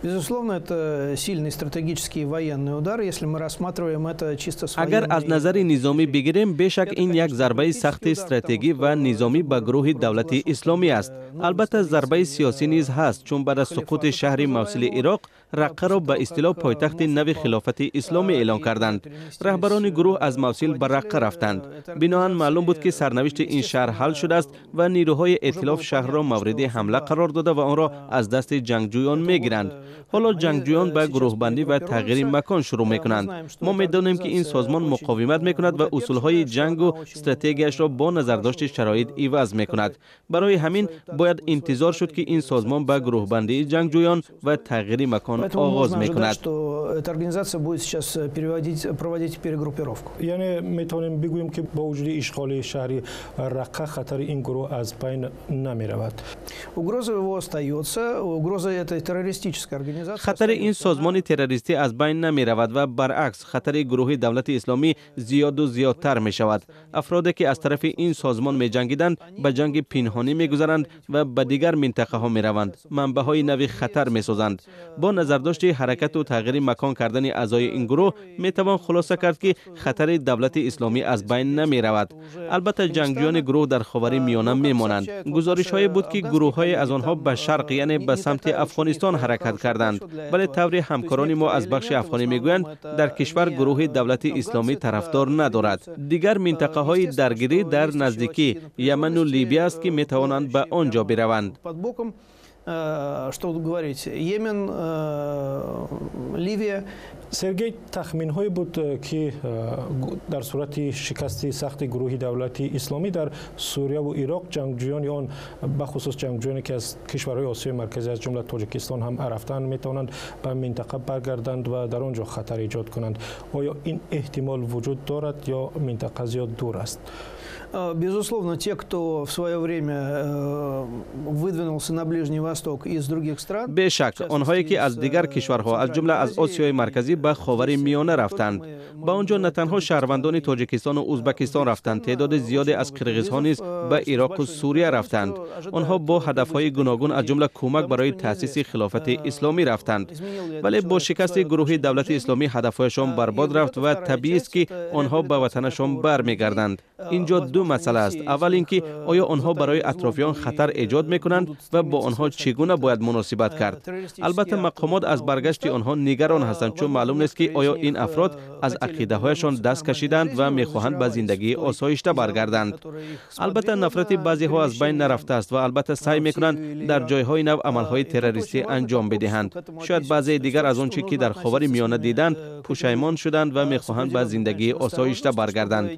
Безусловно, это сильный стратегический военный удар, если мы рассматриваем это чисто с Агар аз назари низомӣ бигирем, бешак, ин як зарбаи сахти стратегӣ ва низомӣ ба гурӯҳи Давлати Исломӣ аст. Албатта, зарбаи сиёсӣ низ ҳаст, чун баъд аз суқути шаҳри Мавсили Ироқ Раққаро ба истилоҳ пойтахти нави Хилофати Исломӣ эълон карданд. Раҳбарони гурӯҳ аз Мавсил ба Раққа рафтанд. Биноан маълум буд, ки сарнавишти ин шаҳр ҳал шудааст ва нирӯҳои эътилоф шаҳрро мавриди ҳамла қарор дода ва онро аз дасти ҷангҷӯён мегиранд. Ҳоло ҷангҷӯён ба гурӯҳбандӣ ва тағйири макон шурӯъ мекунанд. Мо медонем, ки ин созмон муқовимат мекунад ва усулҳои ҷангу стратегияшро бо назардошти шароит иваз мекунад. Барои ҳамин бояд интизор шуд, ки ин созмон ба гурӯҳбандии ҷангҷӯён ва тағйири макон оғоз мекунад. Эта организация будет сейчас проводить перегруппировку. Яъне метавонем бигӯем, ки бо вуҷуди ишғоли шаҳри Раққа хатари ин гурӯҳ аз байн намеравад? Угроза его остается, угроза этой террористической организации. Хатари ин созмони террористӣ аз байн намеравад ва баръакс, хатари гурӯҳи Давлати Исломӣ зиёду зиёдтар мешавад. Афроде, ки аз тарафи ин созмон меҷангиданд, ба ҷанги пинҳонӣ мегузаранд ва ба дигар минтақаҳо мераванд, манбаъҳои нави хатар месозанд. Бо назардошти ҳаракату тағйири макон кардани аъзои ин гурӯҳ метавон хулоса кард, ки хатари Давлати Исломӣ аз байн намеравад. Албатта, ҷангҷӯёни гурӯҳ дар Ховари Миёна мемонанд. Гузоришҳое буд, ки гурӯҳҳое аз онҳо ба шарқ, яъне ба самти Афғонистон ҳаракат карданд, вале тавре ҳамкорони мо аз бахши афғонӣ мегӯянд, дар кишвар гурӯҳи Давлати Исломӣ тарафдор надорад. Дигар минтақаҳои даргирӣ дар наздикӣ Яману Либия аст, ки метавонанд ба он ҷо бираванд. Что тут говорить, Йемен, Ливия. Сергей, тахминҳое буд, ки дар сурати шикасти сахти гурӯҳи Давлати Исломӣ дар Сурияву Ироқ ҷангҷӯёни он, бахусус ҷангҷӯёне, ки аз кишварҳои Осиёи Марказӣ, аз ҷумла Тоҷикистон ҳам рафтанд, метавонанд ба минтақа баргарданд ва дар он ҷо хатар эҷод кунанд. Оё ин эҳтимол вуҷуд дорад ё минтақа зиёд дур аст? Безусловно, те, кто в свое время выдвинулся на Ближний Восток из других стран. Бешак, онҳое, ки аз дигар кишварҳо, аз ҷумла аз Осиёи Марказӣ, ба Ховари Миёна рафтанд. Ба он ҷо на танҳо шаҳрвандони Тоҷикистону Узбакистон рафтанд, теъдоди зиёде аз қирғизҳо низ ба Ироқу Сурия рафтанд. Онҳо бо ҳадафҳои гуногун, аз ҷумла кӯмак барои таъсиси Хилофати Исломӣ рафтанд, вале бо шикасти гурӯҳи Давлати Исломӣ ҳадафҳояшон барбод рафт ва табиист, ки онҳо ба ватанашон бармегарданд. Ин ҷо ду масъала аст. Аввал ин ки оё онҳо барои атрофиён хатар эҷод мекунанд ва бо онҳо чӣ гуна бояд муносибат кард. Албатта, мақомот аз баргашти онҳо нигарон ҳастанд, чун маълум нест, ки оё ин афрод аз ақидаҳояшон даст кашиданд ва мехоҳанд ба зиндагии осоишта баргарданд. Албатта, нафрати баъзеҳо аз байн нарафтааст ва албатта саъй мекунанд дар ҷойҳои нав амалҳои террористӣ анҷом бидиҳанд. Шояд баъзеи дигар аз он чӣ ки дар Ховари Миёна диданд, пушаймон шуданд ва мехоҳанд ба зиндагии осоишта баргарданд.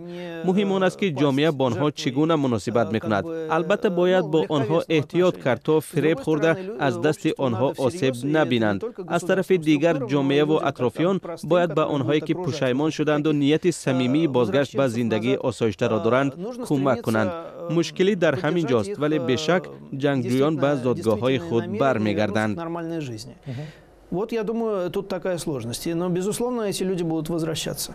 Муҳим он аст, ки ҷомеа бо онҳо чӣ гуна муносибат мекунад. Албатта, бояд бо онҳо эҳтиёт кард, то фиреб хӯрда аз дасти онҳо осеб набинанд. Аз тарафи дигар, ҷомеаву атрофиён бояд ба онҳое, ки пушаймон шуданду нияти самимии бозгашт ба зиндагии осоиштаро доранд, кӯмак кунанд. Мушкилӣ дар ҳамин ҷост, вале бешак ҷангҷӯён ба зодгоҳҳои худ бармегарданд. Вот, я думаю, тут такая сложность. Но, безусловно, эти люди будут возвращаться.